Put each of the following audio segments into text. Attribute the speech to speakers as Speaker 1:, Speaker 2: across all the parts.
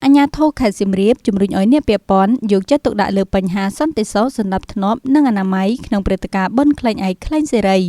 Speaker 1: អាជ្ញាធរខេត្តសៀមរាបជំរុញឲ្យអ្នកពាក់ព័ន្ធយកចិត្តទុកដាក់លើបញ្ហាសន្តិសុខសណ្ដាប់ធ្នាប់និងអនាម័យក្នុងព្រឹត្តិការណ៍បុណ្យខ្លែងឯកខ្លែងសេរី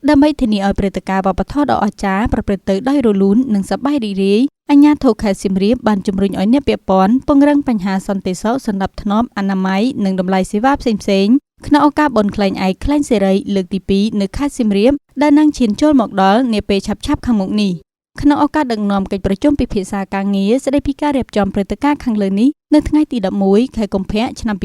Speaker 1: ដើម្បីធានាឲ្យព្រឹត្តិការណ៍វប្បធម៌ដ៏អស្ចារ្យប្រព្រឹត្តទៅដោយរលូននិងសប្បាយរីករាយអាជ្ញាធរខេត្តសៀមរាបបានជំរុញឲ្យអ្នកពាក់ព័ន្ធពង្រឹងបញ្ហាសន្តិសុខសណ្ដាប់ធ្នាប់អនាម័យនិងតម្លៃសេវាផ្សេងៗក្នុងឱកាសបុណ្យខ្លែងឯកខ្លែងសេរីលើកទី2នៅខេត្តសៀមរាបដែលនឹងឈានចូលមកដល់នាពេលឆាប់ៗខាងមុខនេះក្នុងឱកាសដឹកនាំកិច្ចប្រជុំពិភាក្សាការងារស្តីពីការរៀបចំព្រឹត្តិការណ៍ខាងលើនេះនៅថ្ងៃទី11ខែកុម្ភៈឆ្នាំ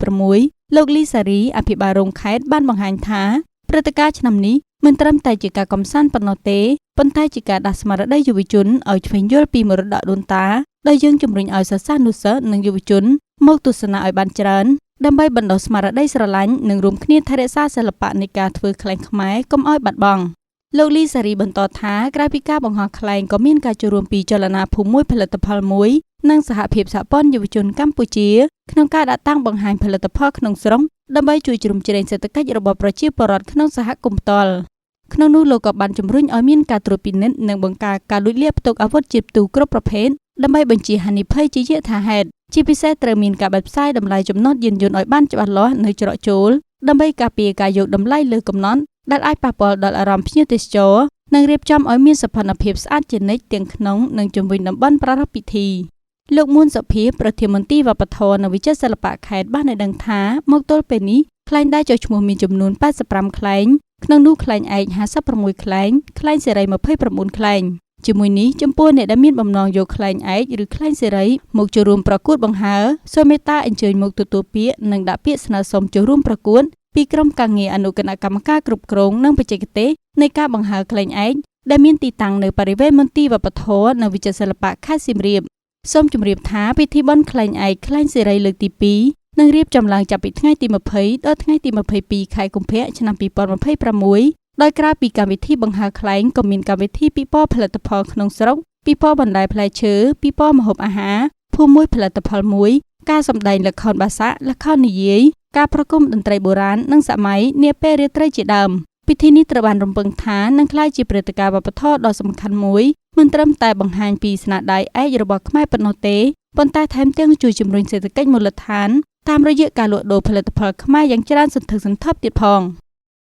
Speaker 1: 2026លោកលីសារីអភិបាលរងខេត្តបានបង្ហាញថាព្រឹត្តិការណ៍ឆ្នាំនេះមិនត្រឹមតែជាការកម្សាន្តប៉ុណ្ណោះទេប៉ុន្តែជាការដាស់ស្មារតីយុវជនឲ្យឆ្វេងយល់ពីមរតកដូនតាដោយយើងជំរុញឲ្យសិស្សានុសិស្សនិងយុវជនមកទស្សនាឲ្យបានច្រើនដើម្បីបណ្ដុះស្មារតីស្រឡាញ់និងរួមគ្នាថែរក្សាសិល្បៈនៃការធ្វើខ្លែងខ្មែរកុំឲ្យបាត់បង់លោកលីសារីបន្តថាក្រៅពីការបង្ហោះខ្លែងក៏មានការចូលរួមពីចលនាភូមិមួយផលិតផលមួយនិងសហភាពសហព័ន្ធយុវជនកម្ពុជាក្នុងការដាក់តាំងបង្ហាញផលិតផលក្នុងស្រុកដើម្បីជួយជ្រោមជ្រែងសេដ្ឋកិច្ចរបស់ប្រជាពលរដ្ឋក្នុងសហគមន៍ផ្ទាល់ក្នុងនោះលោកក៏បានជំរុញឲ្យមានការត្រួតពិនិត្យនិងបង្ការការលួចលាក់ផ្ទុកអាវុធជាតិផ្ទុះគ្រប់ប្រភេទដើម្បីបញ្ជាហានិភ័យជាយថាហេតុជាពិសេសត្រូវមានការបិទផ្សាយតម្លៃចំណតយានយន្តឲ្យបានច្បាស់លាស់នៅច្រកចូលដើម្បីការពារការយកតម្លៃលើកំណត់ដែលអាចប៉ះពាល់ដល់អារម្មណ៍ភ្ញៀវទេសចរនិងរៀបចំឲ្យមានសោភ័ណភាពស្អាតជានិច្ចទាំងក្នុងនិងជុំវិញតំបន់ប្រារព្ធពិធីលោកមួនសុភាពប្រធានមន្ទីរវប្បធម៌និងវិចិត្រសិល្បៈខេត្តបានឲ្យដឹងថាមកទល់ពេលនេះខ្លែងដែលចុះឈ្មោះមានចំនួន85ខ្លែងក្នុងនោះខ្លែងឯក56ខ្លែងខ្លែងសេរី29ខ្លែងជាមួយនេះចំពោះអ្នកដែលមានបំណងយកខ្លែងឯកឬខ្លែងសេរីមកចូលរួមប្រកួតបង្ហើរសូមមេត្តាអញ្ជើញមកទទួលពាក្យនិងដាក់ពាក្យស្នើសុំចូលរួមប្រកួតពីក្រុមការងារអនុគណៈកម្មការគ្រប់គ្រងនិងបច្ចេកទេសនៃការបង្ហើរខ្លែងឯកដែលមានទីតាំងនៅបរិវេណមន្ទីរវប្បធម៌និងវិចិត្រសិល្បៈខេត្តសៀមរាបសូមជម្រាបថាពិធីបុណ្យខ្លែងឯកខ្លែងសេរីលើកទី2នឹងរៀបចំឡើងចាប់ពីថ្ងៃទី20ដល់ថ្ងៃទី22ខែកុម្ភៈឆ្នាំ2026ដោយក្រៅពីកម្មវិធីបង្ហើរខ្លែងក៏មានកម្មវិធីពិព័រណ៍ផលិតផលក្នុងស្រុកពិព័រណ៍បន្លែផ្លែឈើពិព័រណ៍ម្ហូបអាហារភូមិមួយផលិតផលមួយការសម្ដែងល្ខោនបាសាក់ល្ខោននិយាយការប្រគំតន្ត្រីបុរាណនិងសម័យនាពេលរាត្រីជាដើមពិធីនេះត្រូវបានរំពឹងថានឹងក្លាយជាព្រឹត្តិការណ៍វប្បធម៌ដ៏សំខាន់មួយមិនត្រឹមតែបង្ហាញពីស្នាដៃឯករបស់ខ្មែរប៉ុណ្ណោះទេប៉ុន្តែថែមទាំងជួយជំរុញសេដ្ឋកិច្ចមូលដ្ឋានតាមរយៈការលក់ដូរផលិតផលខ្មែរយ៉ាងច្រើនសន្ធឹកសន្ធាប់ទៀតផង។